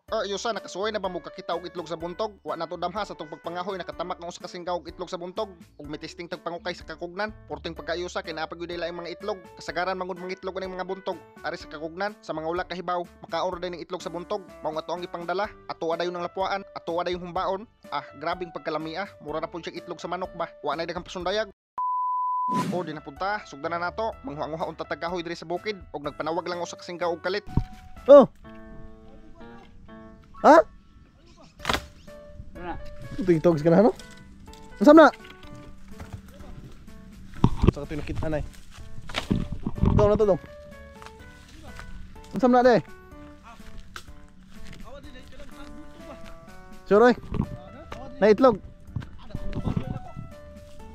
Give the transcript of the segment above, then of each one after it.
Ayusa, nakasuway na ba mo kakita og itlog sa buntog? Wa na to damha sa tong pagpangahoy, nakatamak ang usa ka singgaw og itlog sa buntog. Ug mitesting tag pangukay sa kakugnan. Porting pagkaayusa kay naa pa gyud laing mga itlog. Kasagaran mangud mga itlog aning mga buntog. Ari sa kakugnan, sa mga wala kahibaw, makaon ra ning itlog sa buntog. Mao nga ato ang gipangdala, ato dayon ang lapuaan, ato dayon humbaon. Ah, grabing pagkalami ah. Mura na pud siya itlog sa manok ba. Wa na daghang pasundayag. O di na punta, sugdan na nato. Manghuha-nguha unta tag kahoy diri sa bukid ug nagpanawag lang usa ka singgaw og kalit. Oh. Ha? Ano na? Tigtogs ka na ano? Unsa na? Sa kato nakita na eh. Dong na to dong. Unsa na de? Sure oy. Na itlog.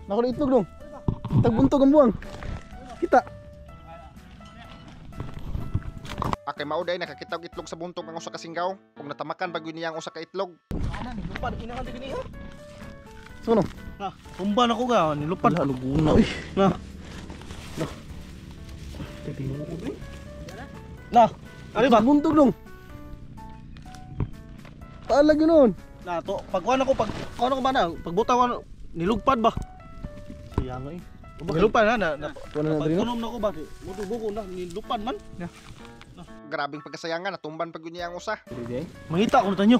Nako na itlog dong. Tagbuntog ang buwang. Kita. Akay mao day nakakita og itlog sa buntog ang usa ka singgaw ug natamakan pa gyud niya ang usa ka itlog. Ana, nilupad ina ka dili ha. Suno. Na, tumba na ko ga, nilupad. Wala luguna uy. Na. Na. Na, ano ba? Buntog dong. Taalag yun nun. Na to, pag kuan ako, pag kuan ako ba na, pagbutaw ano, nilugpad ba? Siya nga eh. Nilupad na na. Na Tuwa na na diri no? Pagkunom na ko ba? Muto buko na nilupad man. Grabing pagkasayangan, natumban pa gyud niya ang usa. Diri. Mangita ko na tanyo.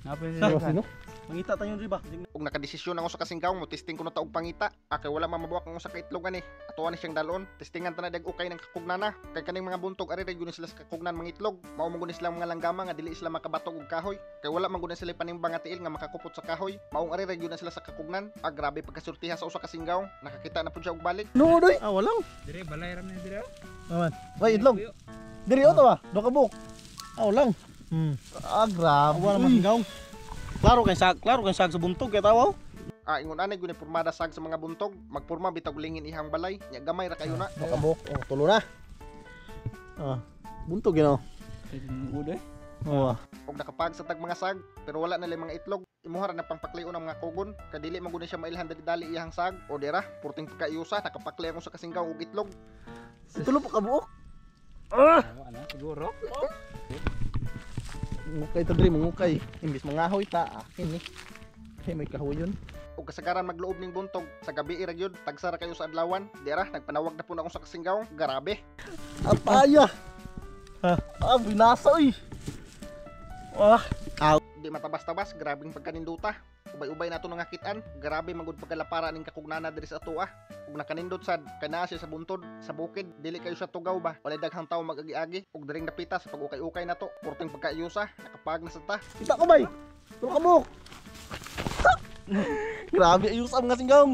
Napa Sa sino? Mangita tanyo diri ba? Ug nakadesisyon ang usa ka singgaw mo testing kuno ta og pangita. Akay wala man mabuak ang usa ka itlog ani. Atuan ni siyang dalon. Testingan ta na dag ukay ng kakugnana. Kay kaning mga buntog ari ra gyud ni sila sa kakugnan mangitlog. Mao man gud ni sila mga langgama nga dili sila makabatog og kahoy. Kay wala man gud ni sila panimbang nga tiil nga makakupot sa kahoy. Maong ari ra gyud na sila sa kakugnan. Ah, grabe pagkasurtiha sa usa ka singgaw. Nakakita na pud siya og balik. No doy. Ah, walang. Diri balay ram ni diri. Naman. Ay itlog. Diri o to ba? Do ka buok. Ah, walang. Ah, grabe. Awa naman singgaw. Klaro kay sag sa buntog kay tawaw. Ah, ingon ani gyud ni pormada sag sa mga buntog. Magporma bitag lingin ihang balay. Nya gamay ra kayo na. Do ka buok. Oh, tulo na. Ah, buntog yun oh. Udo. Oh. Og nakapag sa tag mga sag pero wala na lang mga itlog. Imuha ra na pangpaklion ang mga kugon kay dili man gud ni siya mailhan dali-dali iyang sag. O dira purting pagkaayusa, nakapakli ang usa ka singgaw og itlog. Tulo pa ka buok. Ano siguro? Mungukay ta diri, mungukay. Imbis mangahoy ta, akin ni. Kay may kahoy yun. Ug kasagaran magloob ning buntog sa gabi ra gyud, tagsa ra kayo sa adlawan. Dira nagpanawag na po na akong sa kasinggaw. Grabe. Apaya. Ha? Ah, binasa oy. Ah, Di matabas-tabas, grabing pagkaninduta. Ubay-ubay nato nangakitaan. Grabe magud pagkalapara ning kakugnana diri sa atoa. Ug nakanindot sad kay naa siya sa buntod sa bukid, dili kayo siya tugaw ba. Walay daghang tawo mag-agi-agi ug diring napita sa pag-ukay-ukay nato. Purting pagkaayusa, nakapag na sa ta. Kita ko bay. Tulo ka buok. Grabe ayos ang mga singgaw.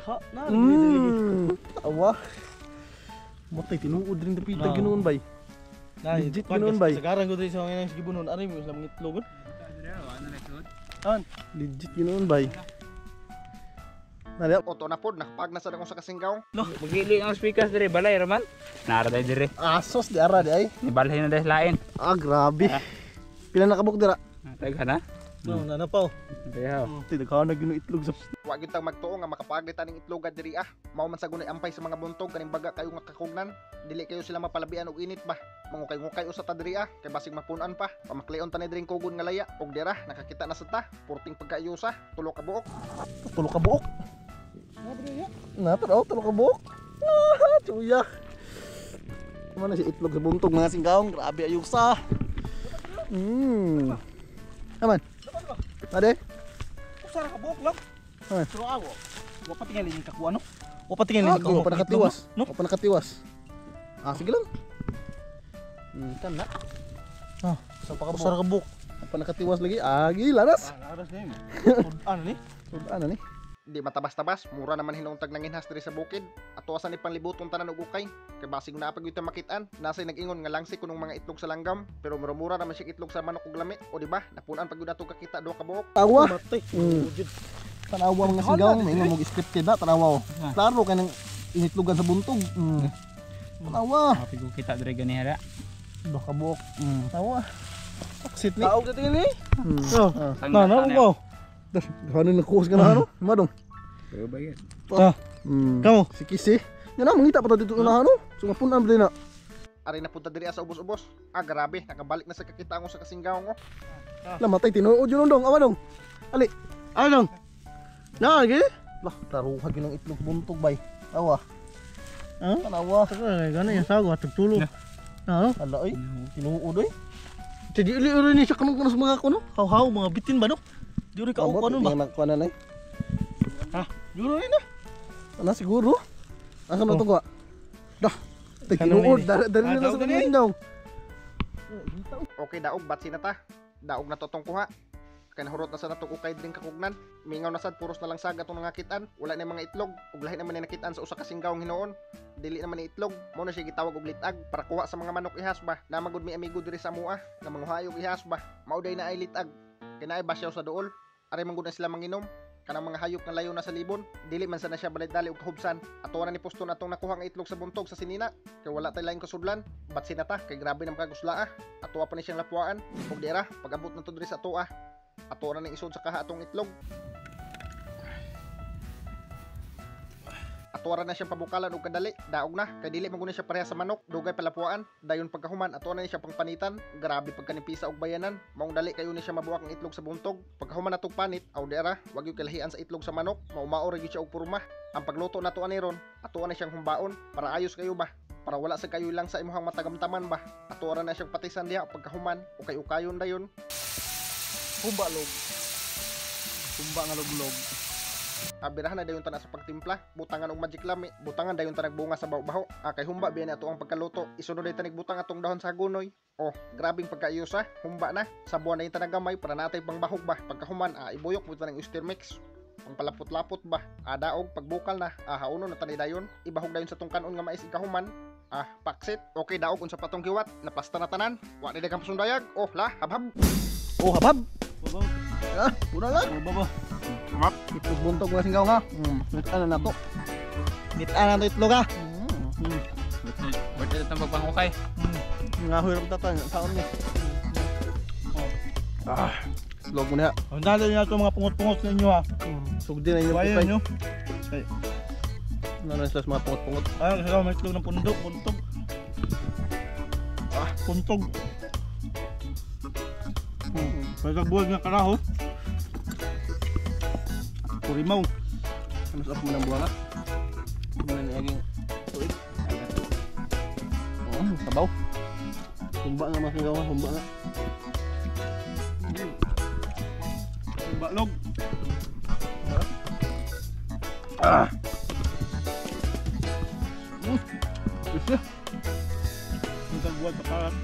ha, na dili dili. Awa. Matay tinuod rin dapita Ah. ginoon bay. Na, Legit ginoon bay. Sagaran ko diri sa mga nang gibunon ari mo sila mga itlogon. Diri ano na sud? Legit ginoon bay. Nalya. Oto na pod, nakapag na sad ang usa ka singgaw. Magili ang speakers diri balay raman. Nara day diri. Asos di ara di ay. Ni balay na dahil lain. Ah, grabe. Pila na kabuk dira? Tagha na. No, na na pa. Dayaw. Tidaghan na gino itlog sa Wa gyud tang magtuo nga makapag ta ning itloga diri ah. Mao man sa gunay ampay sa mga buntog kaning baga kayo nga kakugnan. Dili kayo sila mapalabian og init ba. Mangukay-ngukay usa ta diri ah kay basig mapunan pa. Pamaklion ta ni diring kugon nga laya og dira nakakita na sa ta. Purting pagkaayusa, tulo ka buok. Tulo ka buok. Na tara, tulo ka buok. Ah, chuya. Mana si itlog sa buntog mga singgaong, grabe ayusa. Aman. Ade? Usa ra ka buok lang. Ah. Pero awo. Wa pa tingali ni kakuha no. Wa pa tingali Ah, ni kakuha. pa nakatiwas. No? Wa pa nakatiwas. Ah, sige lang. Kan na. Ah, Sa pa ka Usa ra buok. ka buok. Wa pa nakatiwas lagi. Ah, gilanas. Ah, aras ni. Ano ni? Ano ni? Di matabas-tabas, mura naman hinuuntag nanginhas diri sa bukid. Ato asa ni panglibuton tanan og ukay. Kay basig naa pag gyud makitaan, nasay nag-ingon nga langsi kunong mga itlog sa langgam, pero mura-mura naman siya itlog sa manok ug lami. O di ba? Napunan pag gyud nato kakita duha ka buok. Awa. Matay. Tanawa mga singgaw, may mo scripted na tanawa. Oh. Klaro kay nang initlogan sa buntog. Tanawa. Happy ko kita diri gani hara. Duha ka buok. Tanawa. Saksit ni. Taog na tingali. Oh. Oh. Na na ko. Ano na kuhos ka na ano? Madong. Pero ba yun? Ah, Hmm. kamo. Si Kisi. Yan na, mangita pa ta dito na ano. So nga punan ba na. Ari na punta diri sa ubos-ubos. Ah, grabe, nakabalik na sa kakita ang usa ka singgawong oh. Namatay tinuod yun dong. Awa dong. Ali. Ano dong? Na lagi? Lah, klaruha gyud ang itlog buntog bay. Awa. Ha? Tanawa. Gani yung sago atog tulo. Ha? Ala oy. Tinuod oy. Di uli uli ni siya kanong sa mga kuno. Haw-haw mga bitin ba no? Di uri ka kuno ba? Tingnan na nay. Ha? Juro ni na. Ana siguro. Asa man to ko? Dah. Tinuod dali na sa mga daw. Okay, daog batsi na ta. Daog na to tong kuha. Kay nahurot na sa natong ukay dring kakugnan. Mingaw na sad puros na lang saga tong nangakitaan. Wala na mga itlog. Ug lahi naman ni nakitaan sa usa ka singgawng hinuon. Dili naman ni itlog. Mao na siya gitawag og litag para kuha sa mga manok ihas ba. Namagud mi amigo diri sa amoa nga manguhay og ihas ba. Mao day na ay litag. Kay naay basyaw sa duol. Ari man gud na sila manginom. Kanang mga hayop nga layo na sa libon, dili man sana siya balay-dali og kahubsan. Ato na ni posto na atong nakuha nga itlog sa buntog sa sinina. Kay wala tay laing kasudlan. Batsi na ta kay grabe na makagusla ah. Ato pa ni siyang lapuan. Ug dira pag-abot na to diri sa ato ah. Ato na ning isod sa kaha atong itlog. Ato ra na siyang pabukalan og kadali, daog na kay dili man gud na siya pareha sa manok, dugay palapuan. Dayon pagkahuman ato na ni siya pangpanitan. Grabe pagkanipisa og bayanan, maong dali kayo ni siya mabuak ang itlog sa buntog. Pagkahuman natong panit, aw dira, wag gyud kalahian sa itlog sa manok, maumao ra gyud siya og porma. Ang pagluto nato ani ron, ato na siyang humbaon para ayos kayo ba, para wala sa kayo lang sa imuhang matagamtaman ba. Ato ra na siyang patisan diha pagkahuman, ukay ukayon dayon. Humba log. Humba nga log-log. Abirahan na dayon ta na sa pagtimpla, butangan og magic lami, butangan dayon ta nagbunga sa baho-baho. Ah, kay humba biya ni ato ang pagkaluto. Isunod dayon ta nagbutang atong dahon sa hagunoy. Oh, grabing pagkaayos ah, humba na. Sabuan na ta nagamay para natay pangbahog ba. Pagkahuman, ah, ibuyok mo ta ng oyster mix. Pangpalapot-lapot ba. Ah, daog pagbukal na. Ah, hauno na tanay dayon. Ibahog dayon sa tong kanon nga mais ikahuman. Ah, paksit. Okay, daog unsa patong giwat. Naplasta na tanan. Wa ni daghang pasundayag. Oh, la, habhab. Oh, habhab. Ah, una lang. Baba. Itlog buntog mga singgaw nga. Mitaan na nato. Mitaan na to itlog ha. Birthday itong pagpangukay. Nga huyro tatan saon ni. Ah, itlog mo na. Ang dali niya ito mga pungot-pungot ninyo ha. Sugdi na inyong Kuhain putay. nyo. Ano na sila sa mga pungot-pungot. Ay, kasi may itlog ng pundok, puntog. Ah. Puntog. Pagkabuhay nga karaho. Kurimaw. Ano sa mo ng buwanga? Ano na niyaging tuig? Oh, sabaw. Humba nga mga singgaw, humba nga. Balog. Ah. Gusto. Pagkabuhay pa karat.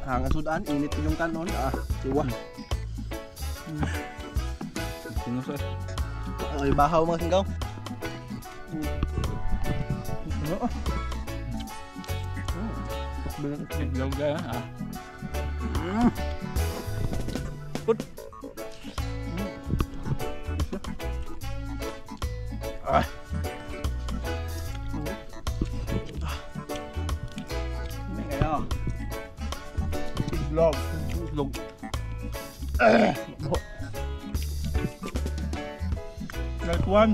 Hangan sudan, init yung kanon. Ah, siwa. Sinuso. Ay, bahaw mga singgaw. Ano? Itlog ah. Put. Ah. May kaya. Itlog. Itlog. Like one.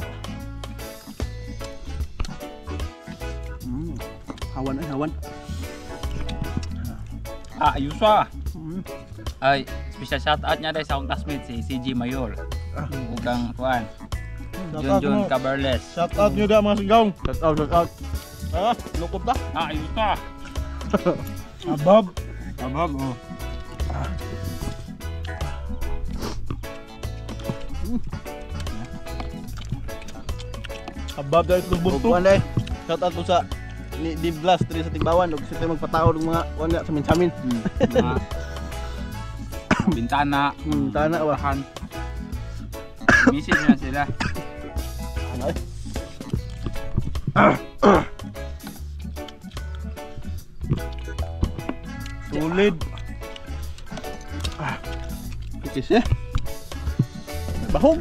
Hawan ay hawan. Ah, ayos ah. Ay, special shout out niya dahil sa akong classmate si CG Mayor. Ug kang kuan. Shout Jun out Jun mo. Cabarles. Shout out nyo da mga singgaw. Shout out, shout out. Ah, lukot ba? Ah, ayos ah. Abab. Abab, oh. Abab dahil itlog buntog. Kuan day. Shout out po sa ni Di Blas diri sa Tigbawan ug sila magpataod og mga kuan sa minsamin. Mga bintana. Tana ba. Tahan. Message na sila. Ano ay? Solid. Ikis eh. Bahog.